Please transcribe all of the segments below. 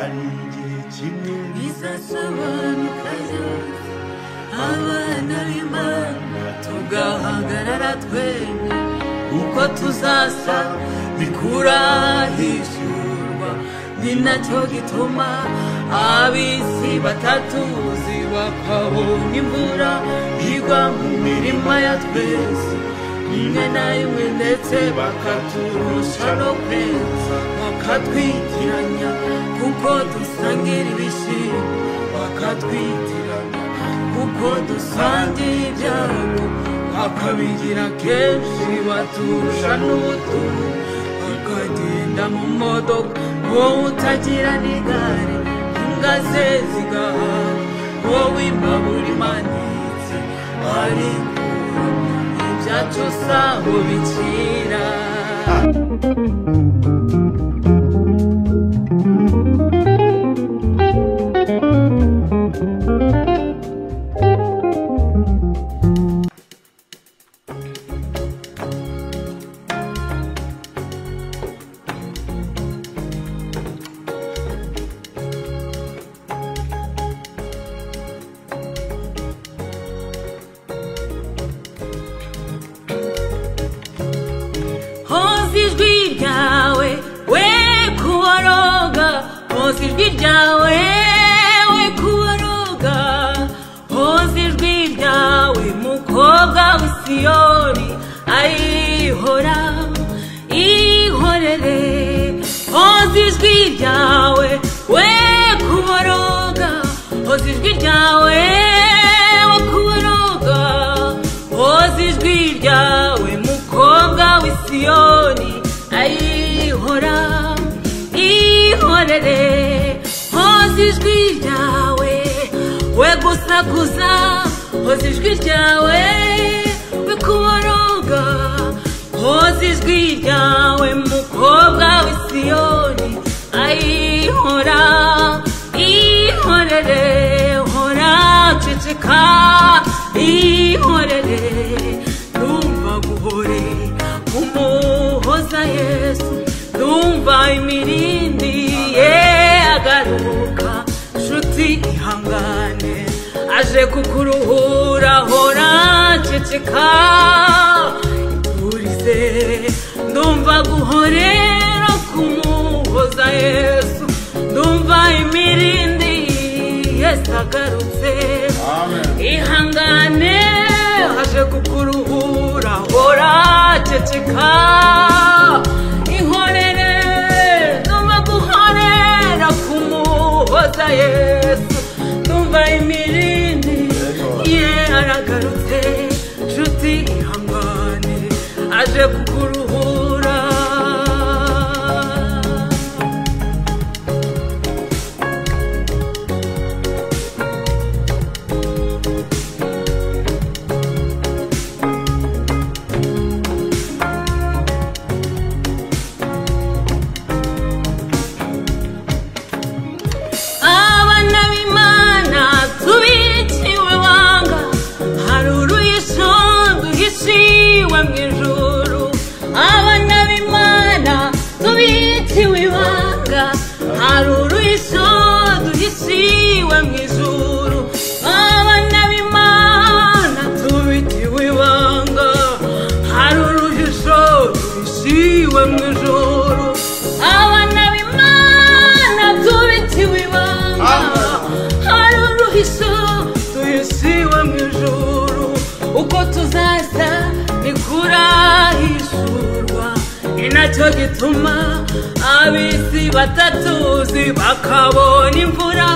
Hari igihe kimwe bizasobanuka byose, abana b'Imana tugahagarara twemye, uko tuzasa bikurahishurwa. Ni nacyo gituma ab'isi batatuzi bakabona imvura igwa mu mirima ya twese, rimwe na rimwe ndetse bakaturusha no kweza, bakatwitiranya kuko dusangira ibishimbo, bakatwitiranya kuko dusangira ibyago, bakabigira kenshi baturusha n'ubutunzi, bakagenda mu modoka wowe utagira n'igare, imbwa ze zigahaga wowe imbabura imanitse, ariko ibyacu saho bikira. Hoza ijwi ryawe we kuboroga, hoza ijwi ryawe we kuboroga, hoza ijwi ryawe mukobwa w'i Siyoni, ayihora ihorere. Hoza ijwi ryawe we kuboroga, hoza ijwi ryawe we kuboroga, hoza ijwi ryawe mukobwa w'i Siyoni, ayihora ihorere. Hoza ijwi ryawe we gusakuza, hoza ijwi ryawe we kuboroga, hoza ijwi ryawe mukobwa w'i Siyoni, ayihora ihorere. Hora ceceka ihorere, ndumva guhore umuhoza Yesu, ndumva imirindi ye agaruka. Nshuti ihangane aje kukuruhura, hora ceceka iturize, ndumva guhorera kumuhoza Yesu, ndumva imirindi Yesu agarutse. Ihangane aje kukuruhura, hora ceceka ihorere, ndumva guhorera kumuhoza Yesu, ndumva imirindi ye aragarutse. Nshuti ihangane aje kukuruhura. Abana b'Imana tubikiwe banga, hari uruhisho duhishiwe mu ijuru. Abana b'Imana tubikiwe ibanga, hari uruhisho duhishiwe mu ijuru. Abana b'Imana tubikiwe ibanga, hari uruhisho duhishiwe mu ijuru. Abana b'Imana tubikiwe ibanga, hari uruhisho duhishiwe mu ijuru. Uko tuzaza nikurahishurwa, ni nacyo gituma ab'isi batatuzi bakabona imvura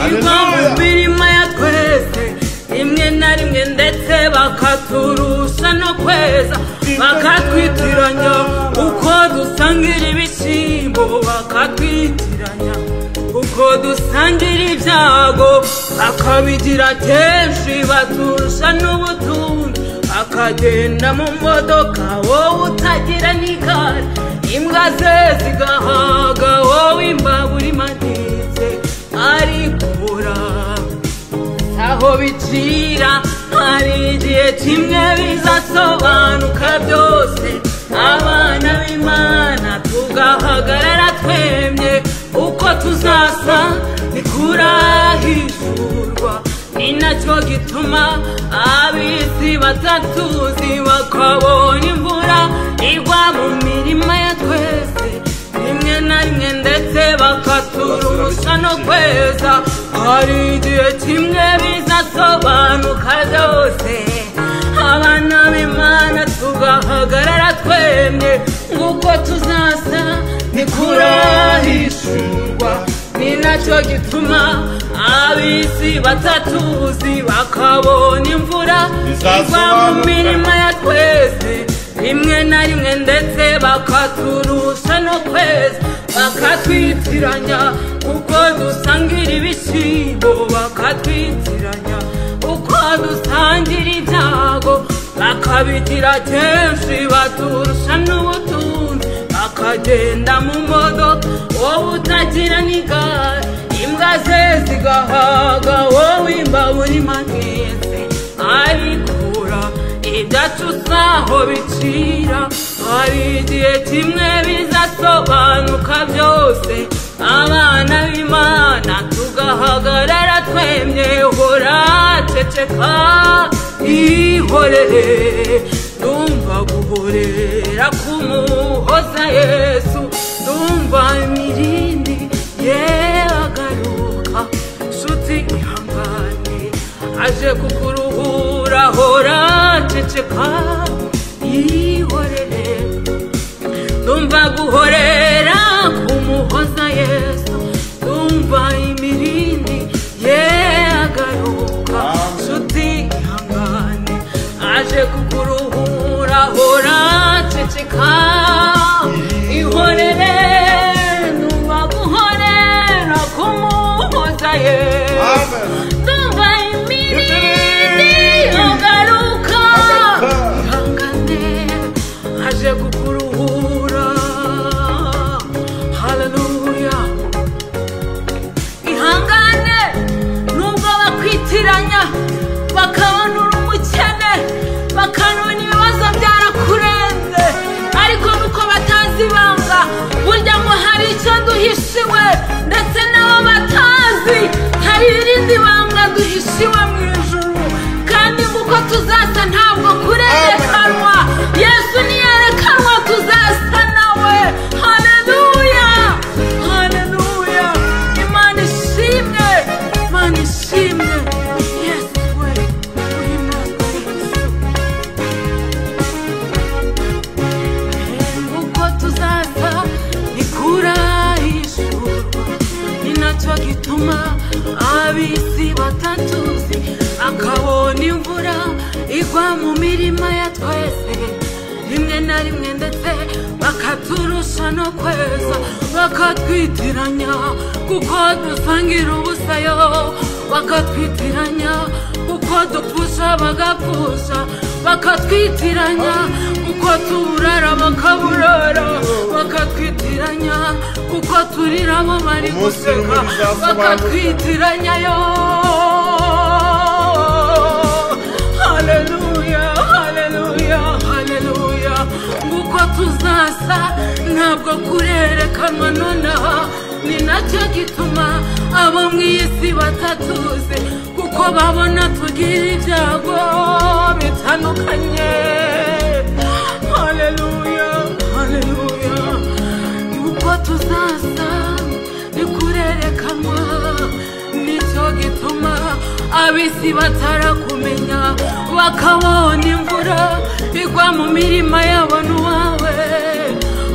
igwa mu mirima ya twese, rimwe na rimwe ndetse bakaturusha no kweza, bakatwitiranya uko dusangira ibishyimbo, bakatwitiranya uko dusangira ibyago, bakabigira kenshi baturusha n'ubutunzi, bakagenda mu modoka wowe utagira n'igare, imbwa ze zigahaga wowe imbabura imanitse, ariko aho bicira hari igihe kimwe bizasobanuka byose, abana b'Imana tugahagarara twemye, uko tuzasa nacyo gituma ab'isi batatuzi bakabona imvura igwa mu mirima ya twese, rimwe na rimwe ndetse bakaturusha no kweza. Hari igihe kimwe bizasobanuka byose, abana b'Imana tugahagarara twemye, nguko tuzasa ntikurahishurwa. Ni nacyo gituma ab'isi batatuzi bakabona imvura igwa mu mirima ya twese, rimwe na rimwe ndetse bakaturusha no kweza, bakatwitiranya kuko dusangira ibishyimbo, bakatwitiranya uko dusangira ibyago, bakabigira kenshi baturusha n'ubutunzi, bakagenda mu modoka wowe utagira n'igare, imbwa ze zigahaga wowe imbabura imanitse. Arikura ibyacu saho bicira, hari igihe kimwe bizasobanuka byose, abana b'Imana tugahagarara twemye. Hora ceceka ihorere, ndumva guhorera k'umuhoza Yesu, ndumva imirindi yeagaruka. Nshuti ihangane aje kukuruhura, hora ceceka ihorere, ndumva guhorera k'umuhoza Yesu, ndumva imirindi yeagaruka. Nshuti ihangane aje kukuruhura, hora ceceka ihorere, ndumva guhorera k'umuhoza Yesu, ndumva imirindi agaruka. Ihangane aje kukuruhura. Haleluya. Ihangane nubwo bakwitiranya bakabona uri umukene, bakanona ibibazo byarakurenze, ariko nuko batazi ibanga, burya ngo hari icyo duhishiwe, ndetse nabo batazi hari irindi banga duhishiwe mu ijuru, kandi nguko tuzasa ntabwo kurerekanwa. Yesu niyerekanwa tuzasa nawe. Haleluya, haleluya. Imana ishimwe, Imana ishimwe. Yesu we, uhimazwe Yesu. Uko tuzasa ntikurahishurwa, ni nacyo gituma ab'isi batatuzi akabona imvura igwa mu mirima ya twese, rimwe na rimwe ndetse bakaturusha no kweza, bakatwitiranya kuko dusangira ubusayo, bakatwitiranya kuko dupfusha bagapfusha, bakatwitiranya kuko tuburara bakaburara, bakatwitiranya kuko turira bo bari guseka, bakatwitiranya yo. Haleluya, haleluya, haleluya. Nguko tuzasa ntabwo kurerekanwa nonaha, ni nacyo gituma abo mu isi batatuzi, kuko babona tugira ibyago bitandukanye. Haleluya, haleluya. Uko tuzasa nikurerekanwa, nicyo gituma ab'isi batarakumenya, bakabona imvura igwa mu mirima yabo n'uwawe.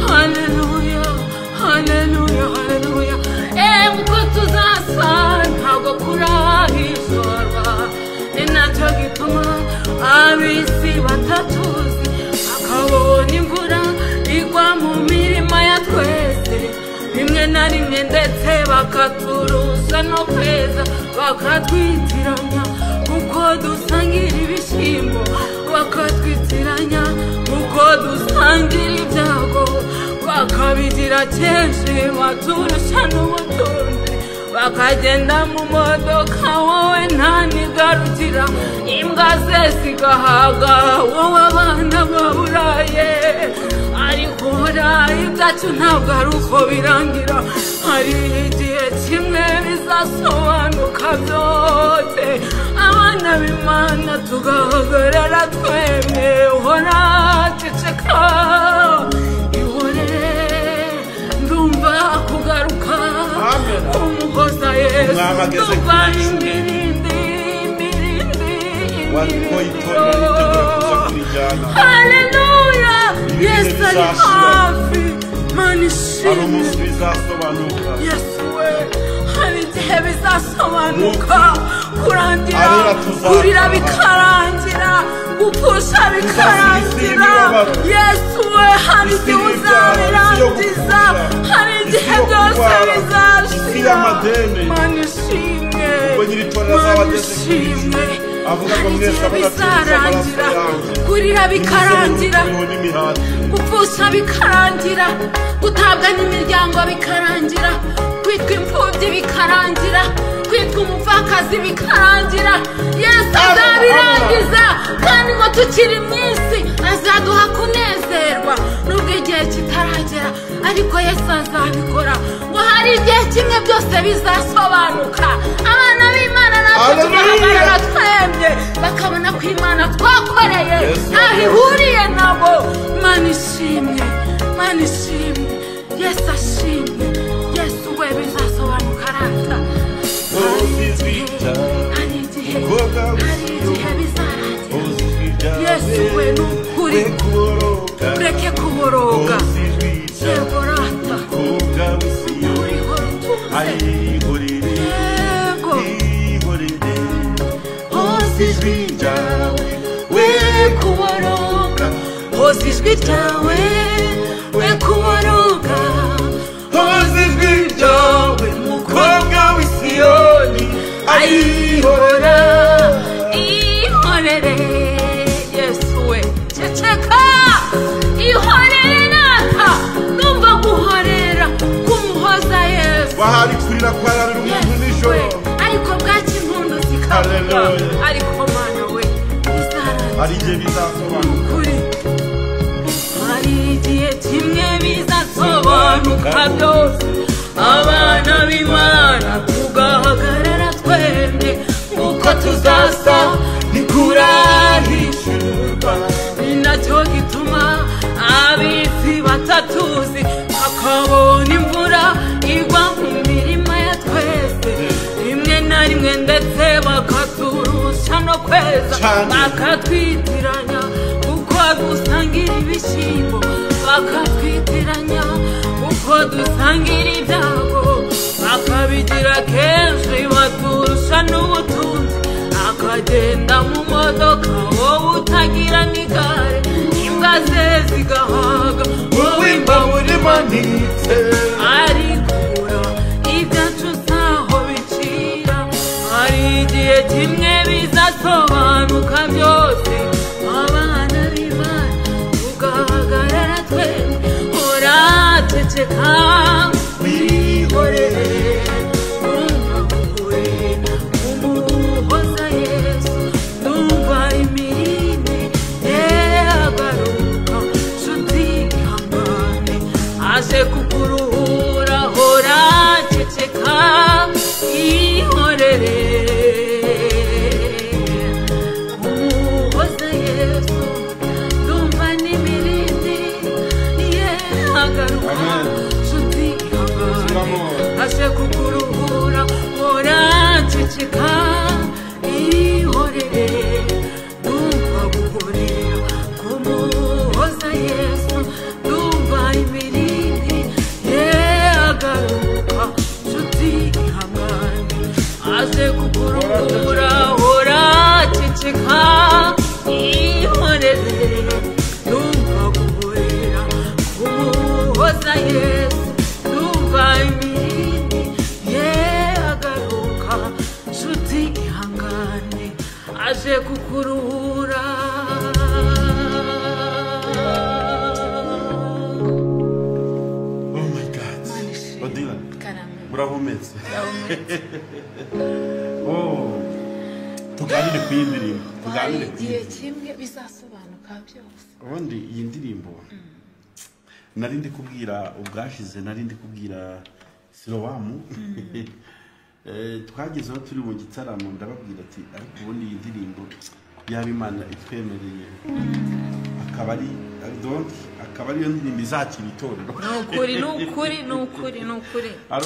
Haleluya, haleluya, haleluya. Uko tuzasa ntabwo kurahishorwa, ni nacyo gituma ab'isi batatuzi, bakabona imvura igwa mu mirima ya twese, rimwe na rimwe ndetse bakaturusha no kweza, bakatwitiranya kuko dusangira ibishyimbo, bakatwitiranya kuko dusangira ibyago, bakabigira kenshi baturusha n'ubutunzi, bakagenda mu modoka wowe nta nigarukira, imbwa ze zigahaga wowe abana baburaye. Ariko ibyacu ntabwo ari uko birangira, hari igihe kimwe bizasobanuka byose. Abana Abana b'Imana tugahagarara twemye. Uhora ceceka, ihorere, ndumva kugaruka umuhoza Yesu. Ndumva imirindi, imirindi, imirindi. Haleluya, Yesu ari hafi. Mana ishimwe, Yesu we, hari igihe bizasobanuka, kurangira, kurira bikarangira, gupfusha bikarangira. Yesu we, hari igihe uzabirangiza, hari igihe byose bizashira. Mana ishimwe, Mana ishimwe, hari igihe bizarangira, kurira bikarangira, gupfusha bikarangira, gutabwa n'imiryango bikarangira, kwitwa imfubyi bikarangira, kwitwa umupfakazi bikarangira. Yesu azabirangiza, kandi ngo tukiri mu isi azaduha kunezerwa nubwo igihe kitaragera, ariko Yesu azabikora. Ngo hari igihe kimwe byose bizasobanuka, abana b'Imana natwe tugahagarara twemye, bakabona ko Imana twakoreye ntaho ihuriye nabo. Mana ishimwe, Mana ishimwe, Yesu ashimwe. Yesu we, bizasobanuka rata. Hari igihe, hari igihe bizarangira. Yesu we, ni ukuri, ureke kuboroga. Yego rata, uriho rutuze. Yego, hoza ijwi ryawe, we kuboroga. Hoza ijwi ryawe, we kuboroga. Hoza ijwi ryawe, mukobwa w'i Siyoni, ayihora, ihorere. Yesu we, ceceka, ihorere nata. Numva guhorera kumuhoza Yesu. Wahari kurira kwararira umuntu nijoro, ariko bwaki impundu zikavuga. Ariko Mana we, bizarangira, hari igihe bizasobanuka. Hari igihe kimwe bizasobanuka byose, abana b'Imana tugahagarara twemye, uko tuzasa ntikurahishurwa. Ni nacyo gituma ab'isi batatuzi, bakabona imvura igwa mu mirima ya twese, rimwe na rimwe ndetse bakaturusha no kweza, bakatwitiranya uko dusangira ibishyimbo, bakatwitiranya uko dusangira ibyago, bakabigira kenshi baturusha n'ubutunzi. Akagenda mu modoka wowe utagira n'igare, imbwa ze zigahaga wowe imbabura imanitse. Arikura ibyacu ntaho bicira. Hari igihe kimwe bizasobanuka byose, abana b'Imana tugahagarara twemye. Hora ceceka, wihorere, numva guhorera umuhoza Yesu. Numva imirindi yeagaruka, nshuti ihangane, aje kukuruhura. Hora ceceka, ihorere, umuhoza Yesu. Numva n'imirindi yeagaruka, nshuti ihangane, aje kukuruhura. Hora ceceka, ihorere, numva guhorera kumuhoza Yesu. Numva imirindi yeagaruka, nshuti ihangane, aje kukuruhura. Hora ceceka, ihorere, numva guhorera kumuhoza Yesu. Numva imirindi yeagaruka, nshuti ihangane, aje kukuruhura. Oh my God, Odila, urahumetse. Oh, tuganire ku iyi ndirimbo, tuganire ku igihe kimwe bizasobanuka byose. Ubundi iyi ndirimbo nari ndi kubwira ubwashize, nari ndi kubwira Silowamu. Twageze aho turi mu gitaramo, ndababwira ati: "Ariko ubundi iyi ndirimbo yaba Imana itwemereye, akaba ari donc akaba ariyo ndirimbo izakira itorero." Ni ukuri, ni ukuri, ni ukuri, ni ukuri. Hari